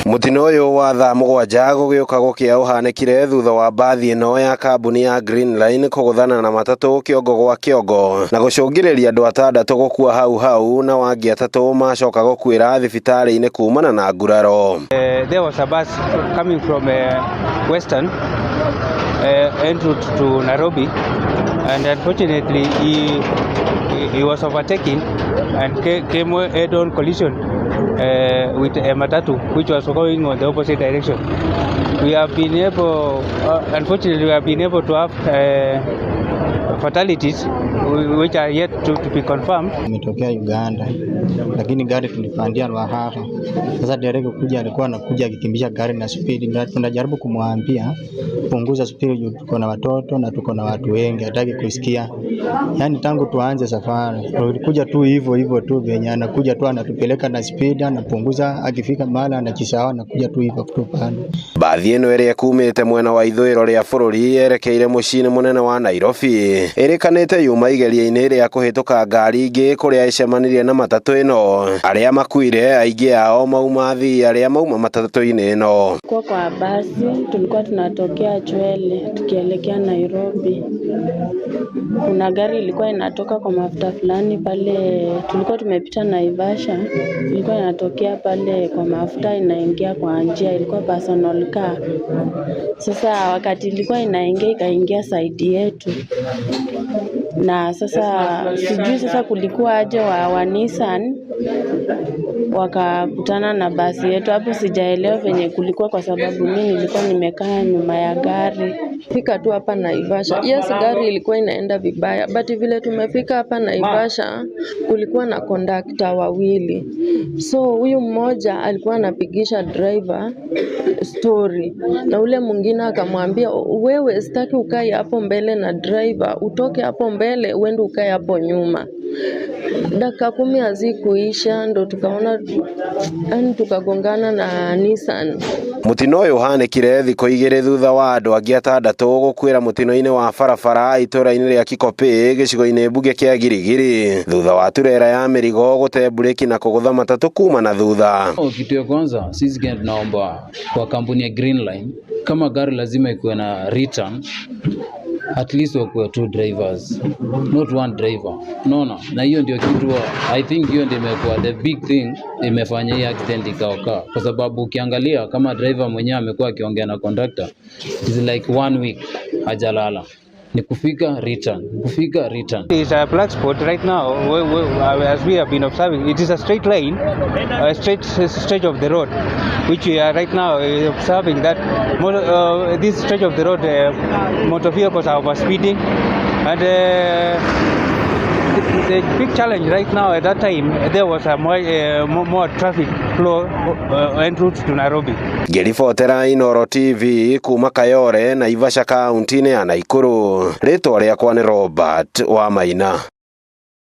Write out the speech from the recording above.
Mũtino ũyũ wa thaa 7 gũgĩũka gũkĩa ũhanĩkire thutha wa mbathi ĩno ya kambuni ya Green Line kũgũthana na matatũ kĩongo gwa kĩongo na gũcũngĩrĩria andũ atandatũ gũkua hau hau na wangĩ atatũ macoka gũkuĩra thibitarĩ-inĩ kumana na nguraro. There was a bus coming from Western en route to Nairobi, and unfortunately he was overtaken and came head-on collision with a matatu which was going on the opposite direction. We have been able, unfortunately, we have been able to have fatalities which are yet to be confirmed. Imetokea Uganda, lakini gari tulipandia Ruahaha. Sasa dereva kuja alikuwa anakuja akikimbisha gari na spidi, na tunajaribu kumwambia punguza spidi juu tuko na watoto na tuko na watu wengi, hataki kusikia. Yaani tangu tuanze safari tulikuja tu hivyo hivyo tu, venye anakuja tu anatupeleka na spidi, anapunguza, akifika mahali anajisahau, anakuja tu hivyo kutupanda. Mbathi ĩno ĩrĩa ĩkumĩte mwena wa ithũĩro rĩa bũrũri yerekeire mũciĩ-inĩ mũnene wa Nairobi ĩrĩkanĩte yuma igeria-inĩ rĩa kũhĩtũka ngari ingĩ kũrĩa ĩcemanirie na matatũ ĩno. Arĩa makuire aingĩ ao mauma athii arĩa mauma matatũ-inĩ ĩno. Kwa basi tulikuwa tunatokea Chwele tukielekea Nairobi. Kuna gari ilikuwa inatoka kwa mafuta fulani pale, tulikuwa tumepita Naivasha, ilikuwa inatokea pale kwa mafuta inaingia kwa njia, ilikuwa personal car. Sasa wakati ilikuwa inaingia ikaingia side yetu, na sasa sijui sasa kulikuwa aje wa Nissan wakakutana na basi yetu hapo. Sijaelewa venye kulikuwa, kwa sababu mimi nilikuwa nimekaa nyuma ya gari. Fika tu hapa Naivasha. Yes, gari ilikuwa inaenda vibaya, but vile tumefika hapa Naivasha kulikuwa na kondakta wawili, so huyu mmoja alikuwa anapigisha driver story na ule mwingine akamwambia, wewe sitaki ukae hapo mbele na driver, utoke hapo mbele uende ukae hapo nyuma. Dakika 10 hazikuisha ndo tukaona, yani tukagongana na Nissan. Mũtino ũyũ ũhanĩkire thikũ 2 thutha wa andũ angĩ atandatũ gũkuĩra mũtino-inĩ wa barabara itũra-inĩ rĩa Kikopey gĩcigo-inĩ mbunge kĩa Giligili thutha wa turera ya mĩrigo gũte mburĩki na kũgũtha matatũ kuma na thutha. Kitu ya kwanza sisi Kenya tunaomba kwa kampuni ya Green Line, kama gari lazima ikuwe na return, at least wakuwe two drivers, not one driver. Unaona, na hiyo ndio kitu I think hiyo ndio imekuwa the big thing imefanya hii accident ikaokaa, kwa sababu ukiangalia kama driver mwenyewe amekuwa akiongea na conductor, it's like one week hajalala, ni kufika return, kufika return. It's a black spot right now, as we have been observing. It is a straight line, a straight stretch of the road, which we are right now observing that this stretch of the road, motor vehicles are overspeeding, and the big challenge right now at that time there was a more traffic flow en route to Nairobi. Ngĩribotera Inooro TV kuma Kayole, Naivasha, kaunti-inĩ ya Nakuru, rĩtwa rĩakwa nĩ Robert Wamaina.